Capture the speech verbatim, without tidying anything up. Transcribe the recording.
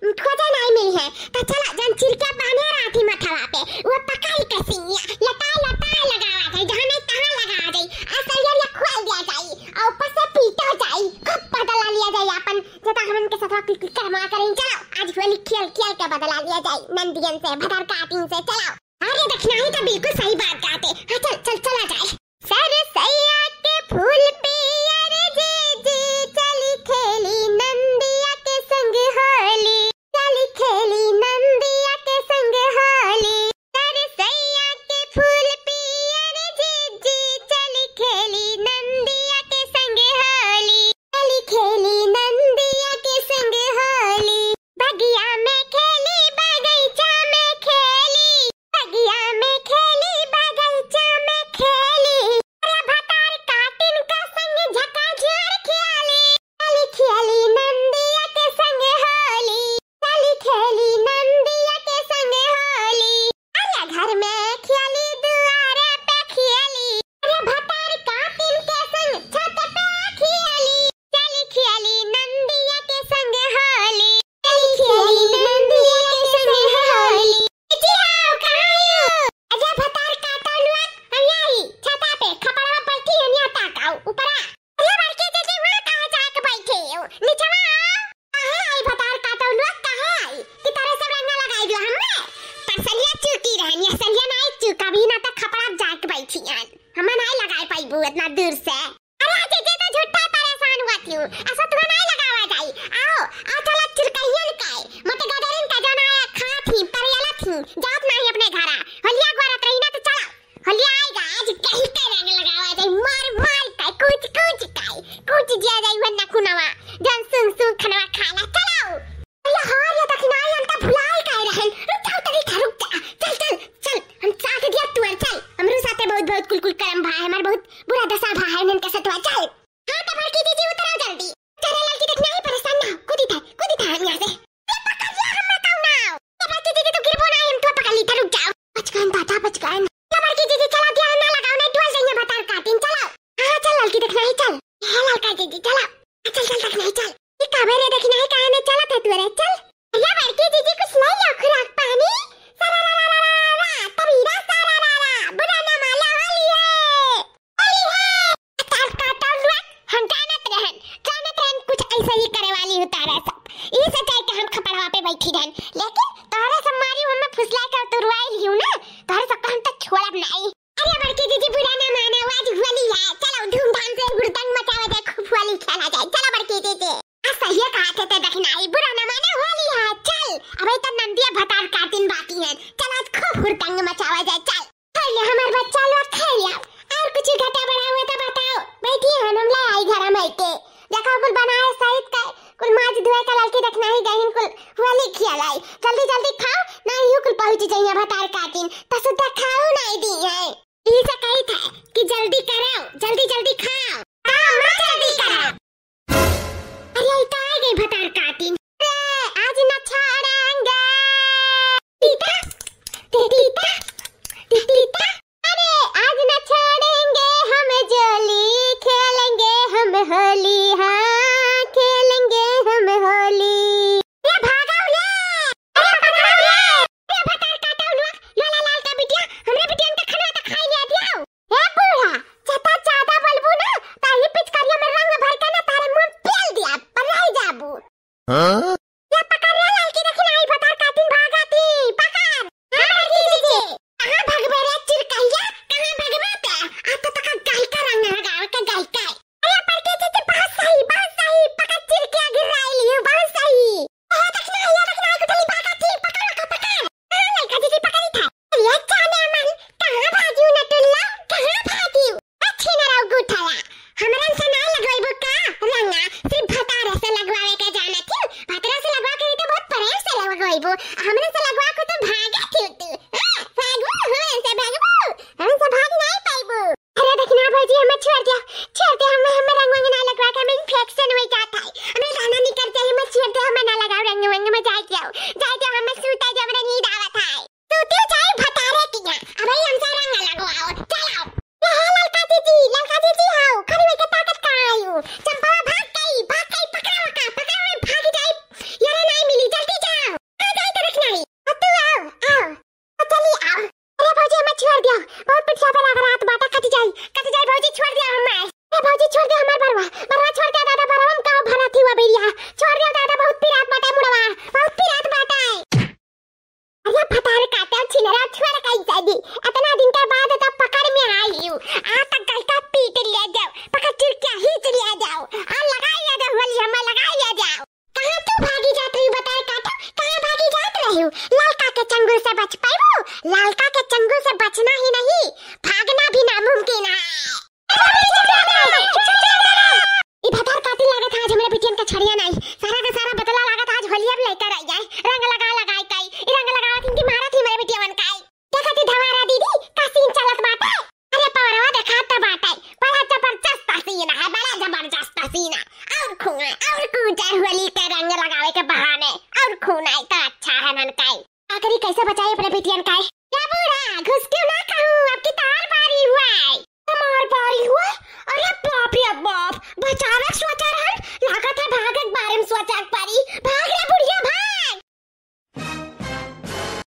खोजे नाहीं मिली है। त चला, जन चिरकिया बान्हे रहती मथवा पे, वो पकड़ के सिंगिया लटाए लटाए लगावा जाई, जहाँ नाहीं तहाँ लगावा जाई। आ सरिया खोल दिया जाई, आ ऊपर से पीटा जाई, खूब बदला लिया जाई आपन, जता हमन के सथवा कुल कुल कर्मा करें। चला, आज होली खेल खेल के बदला लिया जाई नंदियन से, भतार काटिन से। चला। अरे दखिनाही तो बिल्कुल सही बात कहते। हाँ, चल, चल, चला जाए। सरसैया के फूल पियर जीजी, चली खेली नंदिया के संग होली, चली खेली नंदिया के संग होली। सरसैया के फूल पियर जीजी, चली खेली नंदिया के संग होली, चली खेली नंदिया के संग होली। बगिया में खेली, बगीचा में खेली, बगिया में खेली, बगीचा में खेली। अरे भतार काटिन का संग झकाझोर खेली। खेली खेली नंदिया के संग होली, खेली खेली नंदिया के संग होली। अरे घर में खेली, दुआरे पे खेली। अरे भतार काटिन के संग छत पे खेली। चली खेली नंदिया के संग होली, चली खेली नंदिया के संग होली। जी हाँ, कहाँ हो? अरे भतार काटन लोग, हम यही छता पे खपड़वा बैठी है, यहाँ ताकाओ ऊपरा। अरे बड़की दीदी, वहाँ कहाँ जाके बैठे हो? निचवा आओ। कहाँ आई भतार काटन लोग, कहाँ आई? कि तारे सब रंगा लगाई दियो हमरे। पर सलिया चूकी रहन, या सलिया नाहीं चूका भी ना, तो खपड़ा जाके बैठी है। हम नाहीं लगाए पाइबू इतना दूर से। अरे जीजी, तो झूठा परेशान हुआ थी, ऐसा तुहा नाहीं लगावा जाई। आओ, आओ, चला चिरकहियन के, मोटे गदेरिन के, जौन आया खात ही, परियलत ही, जात नाहीं अपने घरा। होलिया गोरत रही ना, तो चला, होलिया आएगा, आज कहीं के रंग लगावा जाई, मार मार के, कूच कूच के, कूच दिया जाई वरना खुनवा, जौन सूंघ सूंघ खनवा खाला। चलो। अरे हाँ, ये दखिनाही हम तो भुलाई गए रहन। रुक जा, उतरी था, रुक जा। चल, चल, चल, हम साथ दिया तुअर, चल। हमरो साथे बहुत, बहुत कुल, कुल करम भा है, हमार बहुत बुरा दशा भा है, इनके सतवा, चल। हाँ, तो बड़की दीदी उतरो जल्दी। चले ललकी दखिनाही, परेशान ना हो, कूदी था, कूदी था हम यहाँ से। ये पकड़ लिया, हम बताओ ना। ये बड़की दीदी तो गिरबो ना, हम तो पकड़ ली था, रुक जाओ। बच गए दादा, बच गए। ये बड़की दीदी चला, ध्यान ना लगाओ, नहीं डोल जाइए भतार काटिन, चलो। हाँ, चल ललकी दखिनाही, चल। ये ललका दीदी, चला। चल, चल, दखिनाही, चल। ये काबे रे दखिनाही, काहे नहीं चलत है तू रे? चल। अरे बड़की दीदी, कुछ ले लो, खुराक पानी। सारा रा रा रा रा रा, तबीरा सारा रा रा, बुरा ना मानो, होली है। होली है। तार काटा हुआ, हम जानत रहन, जानत रहन, कुछ ऐसा ही करे वाली हो तारा सब। ये सच्चाई के हम खपड़वा पे बैठी रहन, लेकिन तोहरे सब मारी हमें फुसला कर तुरवाई लियो ना, तोहरे सबका हम तो छोड़ब नहीं। अरे बड़की दीदी, बुरा ना मानो, आज होली है, चलो धूमधाम से हुड़दंग मचावा जाए, खूब होली खेला जाए, चलो बड़की दीदी। आ सही कहा थे ते दखिनाही, बुरा ना मानो, होली है, चल। अबे तो नंदिया भतार काटिन बाकी है, चल आज खूब हुड़दंग मचावा जाए, चल। खैले हमार बच्चा लोग, खैले। और कुछ घटा बढ़ा हुआ तो बताओ, बैठी है, हम लाई घर में के। देखो कुल बनाए सहित का, कुल माज धोए का ललकी दखिनाही गहिन कुल होली खेलाई। जल्दी जल्दी खाओ, नहीं यू कुल पहुँच जाइए भतार काटिन, तो सुद्धा खाओ नहीं दी है। इसे कही था कि जल्दी करो, जल्दी जल्दी खाओ। हाँ, अम्मा जल्दी करो। अरे, ई तो आ गई भतार काटिन। अरे, आज न छोड़ेंगे। टीटा, टी-, टीटा, टी-, टीटा। अरे, आज न छोड़ेंगे हम जोली, खेलेंगे हम होली, हाँ, खेलेंगे हम होली। ए, भागो ले। अरे, भागो ले। ए, भतार काटो लो, लोला लाल का बिटिया, हमरे बिटियन का खाना तो खाई लिया दियो। ए बूढ़ा, ज्यादा, ज्यादा बोलबू ना, तो ई पिचकारिया में रंग भर के ना तारे मुंह पेल दिया, पर रह जाबू। हाँ? ये पकड़ रे ललकी, देखी ना, ई भतार काटिन भागती, पकड़। हाँ, बड़की जीजी। कहाँ भगबे रे चिरकहिया, कहाँ भगबे ते? आ तो तका गाय का रंग लगावे के गाय का। अरे बड़की जीजी, बहुत सही, बहुत सही, पकड़ चिरकिया गिराई लियो, बहुत सही। ए, देखना, ये देखना, एक उठली भागती, पकड़, पकड़, पकड़। हाँ, ललका जीजी पकड़ी था। ये जाने मन, कहाँ भागियो नटुल्ला, कहाँ भागियो? अच्छी न रहो गुठला। हमरन से ना लगवाइबो का रंगा, सिर्फ भतारे से लगवावे के जाना थी। भतारे से लगवा के तो बहुत प्रेम से लगवाइबो। हमरे से लगवा के तो भागे थी तू। हाँ, भागबो, हमरे से भागबो। हमरे से भाग नहीं पाइबो। अरे देखना भौजी, हमें छोड़ दिया, छोड़ दिया, हमें, हमें रंग वंग ना लगवा के हमें इन्फेक्शन हो जाता है, हमें लाना नहीं करते, हमें छोड़ दिया, हमें ना लगाओ रंग वंग में, जाए जाओ, जाए जाओ, हमें सूता जो हमें नींद आवत है। सूती जाए भतारे किया, अब ही हमसे रंग लगवाओ, चलो। ये है ललका जीजी, ललका जीजी आओ, खड़ी होके ताकत कहाँ आयु? चंपवा भाग गई, भाग गई, पकड़ा वका, पकड़ा हुए भाग जाए, ये रे नहीं मिली, जल्दी जा। कि इतना दिन के बाद तब पकड़ में आई हूँ, आ तक गई का पीट लिया जाओ, पकड़ चुरकिया ही चलिया जाओ, आ लगाई लिया जाओ होली हमें लगाई लिया जाओ। कहाँ तू भागी जात रही बताए काटा, कहाँ भागी जात रही हूँ? ललका के चंगुल से बच पाइबू? ललका के चंगुल से बचना ही नहीं, भागना भी नामुमकिन है। ई भतार कातिल लागत है आज हमरे बिटियन का छड़िया नाई। सारा का सारा बदला लागत आज होलिया में लेकर आई जाए। रंग लगा लगाए काई। ई रंग लगावत इनकी मारत ही हमरे बिटियवन काई। देखा थी धवारा दीदी, का सीन चलत बाटे? अरे पवरवा देखा त बाटे। बड़ा जबरदस्त सीन है, बड़ा जबरदस्त सीन है। और खून है, और कूद है होली के रंग लगावे के बहाने। और खून आई तो अच्छा है नन काई। आखिरी कैसे बचाई अपने बिटियन काई? क्या बूढ़ा, घुस क्यों ना